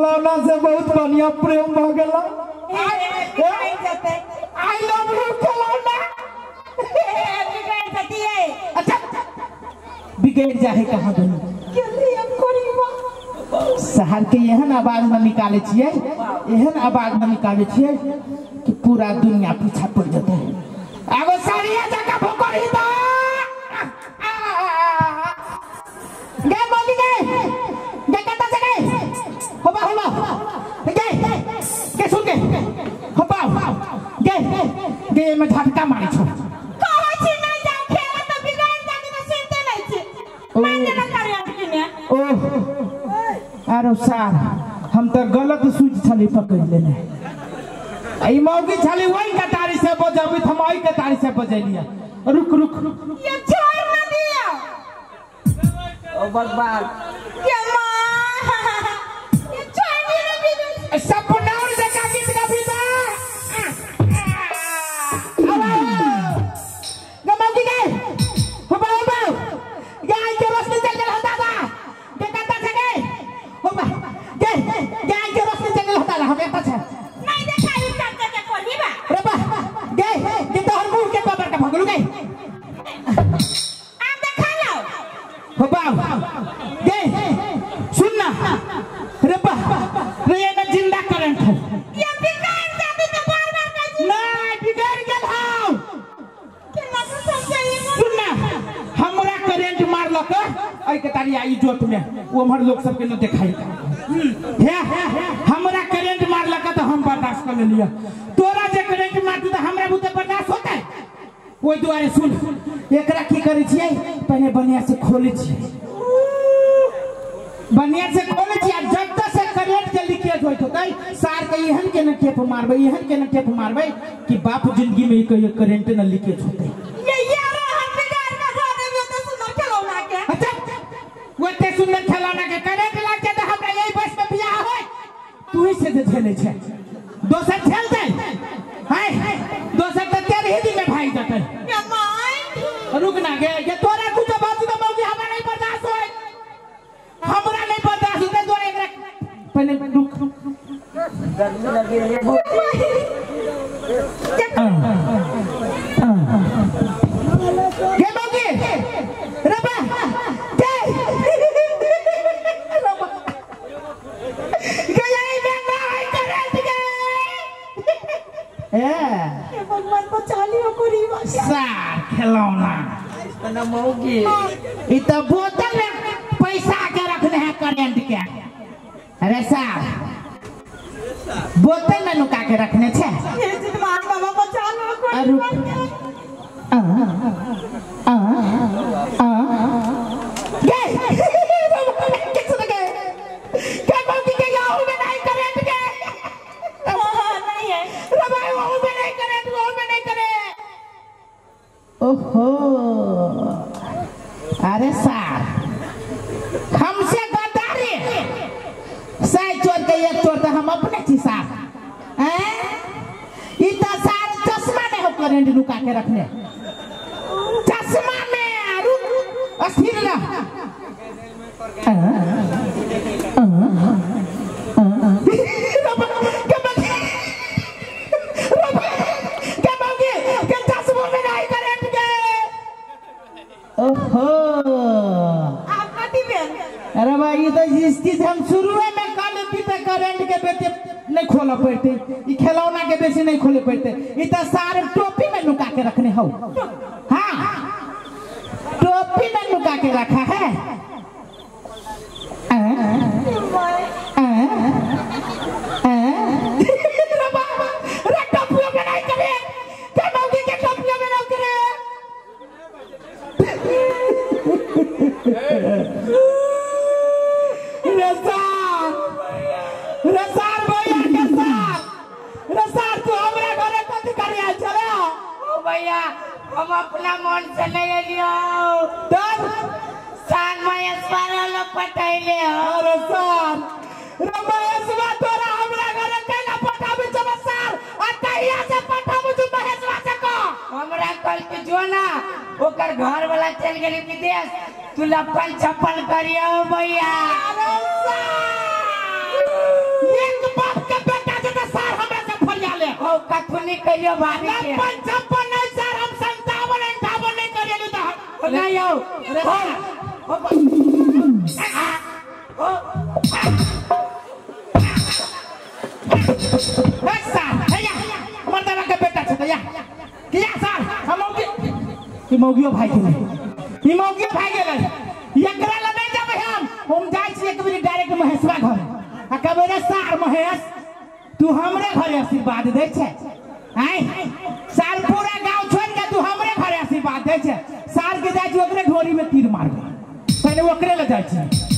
खेलौना से बहुत बढ़िया प्रेम भ गेल। I love you खेलौना। बिगड़ जाती है। अच्छा बिगड़ जाए कहाँ दोनों शहर के एहन आवाज में निकाले छियै, एहन आवाज में निकाले छियै कि पूरा दुनिया पीछा पड़ जतै। एगो साड़िया जका भोकरी दा गे बोली गे गे कता से गे होबा होबा गे गे सुन गे होबा गे गे में झटका मारै छौ। कहै छी नै जाउ खेला त बिगड़ जाती त सुनते नै छी। मान ना करे किने। ओ आरो सार हम तो गलत सूझ छली पकड़ लेने। ई मौगी छली वही कतारी से बजबी हम ओही कतारी से बजलिया। रुक रुक ये छोड़ ना दिया। ओ भगवान ये मां ये छोड़ ना दिया। सपना और जका गीत गाबी दा। गे मौगी गे होबा होबा गे आई के रोशनी चल गेल दादा गे कता से गे होबा गे गे आई के रोशनी चल गेल दादा हम एता छै नहीं देखाई करते के कोनी बा रे बा गे गे तोहर मुंह के बाबर का भगलू गे आ देखा लो होबा गे सुन ना रे बा रे ये ना जिंदा करंट हो ये बिगड़ जाती तो बार-बार कह नहीं बिगड़ गेल हौ केना तो समझाई। सुन ना हमरा करंट मारलक ऐ के तारी आई जोत में वो हमर लोग सब के न देखाई हे हमरा करंट मारलक त हम बर्दाश्त कर लेलिया। तोरा जे करंट मारतू त हमरा बुते बर्दाश्त होतै। ओइ दुआरे सुन एकरा की करै छियै पहले बढ़िया से खोलै छियै, बढ़िया से खोलै छियै। आ जब तक से करंट के लीकेज होइत होतै सार के एहन के न टेप मारबै, एहन के न टेप मारबै कि बाप जिंदगी में कहियो करंट न लीकेज होतै। ये यारो हम बिगाड़ के धो देबो त सुंदर खेलौना के। अच्छा ओते सुंदर खेलौना के करंट लाग जाए त हमरा यही बस में बियाह होय। तू ही से जे झेले छै दोसर झेल दे हाय दोसर त तेरे ही दिन में भाग जतै। ये my रुक ना गे ये तोरा कुछ बात त मौगी हमरा नहीं बर्दाश्त होय, हमरा नहीं बर्दाश्त होतै तोरा एकरा पहले रुक गर्मी लगी है गे मौगी रबा गे रबा गे यही में नहीं करंट गे। ए हे भगवान बचा लियो कोरी बा सार खेलौना ना मौगी ई त बोतल में पैसा के रखने है करंट के। अरे सार बोतल में नुका के रखने छे। हे जितमान बाबा बचा लो कोरी रुक आ आ आ गे किस गे के मौगी के याहू में नहीं करंट के। नहीं है रबा वहू में नहीं करंट, वहू में नहीं करे। ओहो अरे सार हमसे गद्दारी साय चोर के एक चोर तो हम अपने छी सार हैं ई त सार चश्मा में हो करंट नुका के रखने चश्मा में। रुक अस्थिर रह। ओहो आप कथी भेल? अरे भाई ये तो इस चीज हम शुरू में कर लेती तो करंट के बेटे नहीं खोला पड़ते, ई खिलौना के बेसी नहीं खोले पड़ते। ई तो सारे टोपी में नुका के रखने हो। हाँ टोपी में नुका के रखा है। आ, आ, आ, टोपियों में नहीं करे, के टोपियों में नहीं करे। रसार भैया के साथ रसार तू हमरा घरे कथी करे आयल छले? ओ भैया हम अपना मन से नहीं एलियो तब सार महेश्वर लोग पटैले हो। अरे सार रे महेशवा तोरा हमरा घरे कैला पठाबी छौ सार? आ कहिया से पठाबू छौ महेशवा से को? हमरा कल के जो ना ओकर घर वाला चल गेली विदेश, तू लपन छप्पन करियो भैया। अरे सार हौ कथुनी कहियो भाभी के 56 नहीं सर हम 57 58 नहीं करेलु त नहीं यौ बस सर हैया मर्दाना के बेटा छ त या किया सर हम के ई मौगियो भाई गेलै ई मौगियो भाई गेलै एकरा ल नहीं जाबै हम जाइ छी एक बेर डायरेक्ट महेशवा घर आ कहबै रे सार महेश तू हमरे घरे आशीर्वाद दै छै आय सार पूरा गांव छोड़ के तू हमरे घरे आशीर्वाद दै छै सार के जाइ छी ओकरे ढोरी में तीर मारबै पहिले ओकरे ल जाइ छी।